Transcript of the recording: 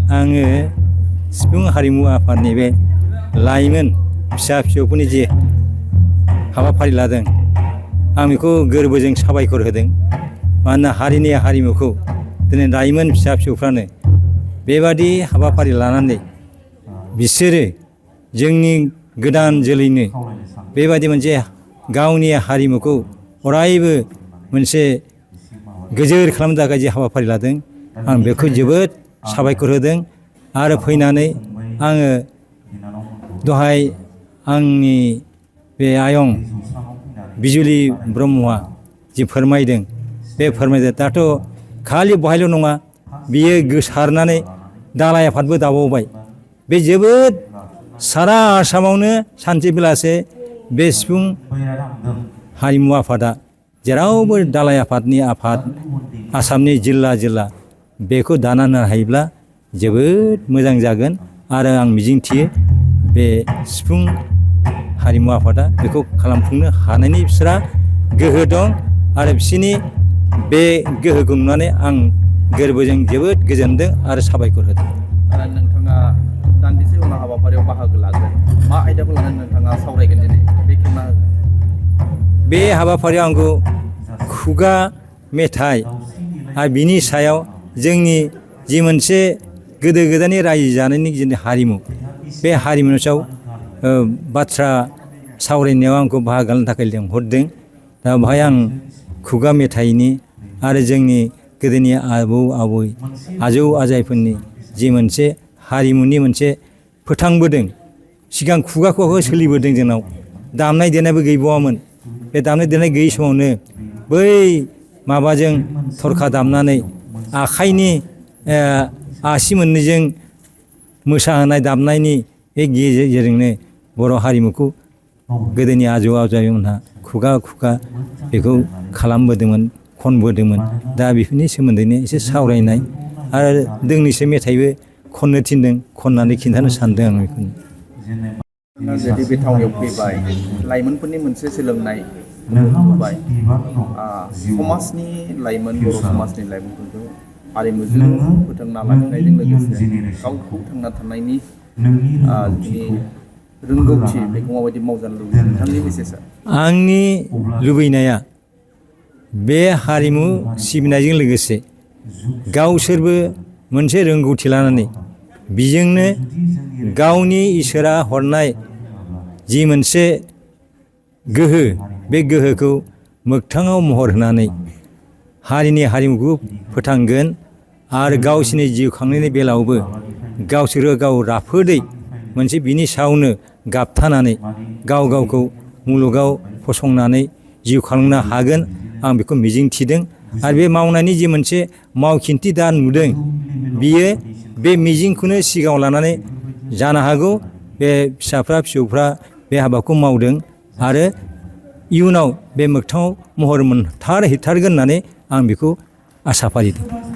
आङो सिफुं हारिमु आफादनि बे लाइमोन फिसा फिसौफोरनि जे हाबाफारि लादों आं बेखौ गोरबोजों साबायखर होदों। मानोना हारिनि हारिमुखौ दिनै लाइमोन फिसा फिसौफ्रानो बेबादि हाबाफारि लानानै बिसोरो जोंनि गोदान जोलैनो बेबादि मोनसे गावनि हारिमुखौ अरायबो मोनसे गोजोर खालामनो थाखाय जे हाबाफारि लादों आं बेखौ जोबोद साबायखर होदों। आरो फैनानै आङो दहाय आंनि बे आयं बिजुलि ब्रह्मआ जि फोरमायदों बे फोरमायदों दाथ' खालि बहायल' नङा बियो गोसारनानै दालाइ आफादबो दाबावबाय। बे जोबोद सारा आसामावनो सानसे बेलासे बे सिफुं हारिमु आफादा जेरावबो दालाइ आफादनि आफाद आसामनि जिल्ला जिल्ला बेखौ दाना होनो हायोब्ला जोबोद मोजां जागोन। आरो आं मिजिंथियो बे सिफुं हारिमु आफादा बेखौ खालामफुंनो हानायनि बिसोरहा गोहो दं। आरो बिसोरनि बे गोहोखौ नुनानै आं गोरबोजों जोबोद गोजोनदों आरो साबायखर होदों। आरो नोंथाङा दान्दिसे उनाव हाबाफारियाव बाहागो लागोन, मा आयदाखौ लानानै नोंथाङा सावरायगोन दिनै बेखेवना होगोन? बे हाबाफारियाव आंखौ खुगा मेथाइ आरो बिनि सायाव जोंनि जि मोनसे गोदो गोदायनि रायजो जानायनि जोंनि हारिमु बे हारिमुनि सायाव बाथ्रा सावरायनायाव आंखौ बाहागो लानो थाखाय लिंहरदों। दा बेवहाय आं खुगा मेथाइनि आरो जोंनि गोदोनि आबौ आबै आजौ आजैफोरनि जि मोनसे हारिमुनि मोनसे फोथांबोदों सिगां खुगा खुगा सोलिबोदों जोंनाव दामनाय देनायबो गैबावामोन। बे दामनाय देनाय गैयै समावनो बै माबाजों थरखा दामनानै आखाइनि आसि मोननैजों मोसाहोनाय दामनायनि बे गेजेरजोंनो बर' हारिमुखौ गोदोनि आजौ आजैमोनहा खुगा खुगा बेखौ खालामबोदोंमोन खनबोदोंमोन। दा बेफोरनि सोमोन्दैनो एसे सावरायनाय आरो दोंनैसो मेथाइबो खननो थिनदों खननानै खिन्थानो सानदों आं बेखौनो। जुदि बे थावनियाव फैबाय लाइमोनफोरनि मोनसे सोलोंनाय नुबाय समाजनि लाइमोन बर' समाजनि लाइमोनफोरखौ हारिमुजों फोथांना लाखिनायजों लोगोसे गावखौ थांना थानायनि जि रोंगौथि बेखौ माबायदि मावजानो लुबैयो नोंथांनि मेसेजआ? आंनि लुबैनाया बे हारिमु सिबिनायजों लोगोसे गावसोरबो मोनसे रोंगौथि लानानै बिजोंनो गावनि इसोरा हरनाय जि मोनसे गोहो बे गोहोखौ मोगथाङाव महर होनानै हारिनि हारिमुखौ फोथांगोन। आरो गावसोरनि जिउ खांनायनि बेलायावबो गावसोरो गाव राफोदै मोनसे बिनि सायावनो गाबथानानै गाव गावखौ मुलुगाव फसंनानै जिउ खांनो हागोन आं बेखौ मिजिंथिदों। आरो बे मावनायनि जि मोनसे मावखिन्थि दा नुदों बियो बे मिजिंखौनो सिगाङाव लानानै जानो हागौ बे फिसाफ्रा फिसौफ्रा बे हाबाखौ मावदों आरो इयुनाव बे मोगथाङाव महर मोनहैथारगोन होननानै आं बेखौ आसा फारिदों।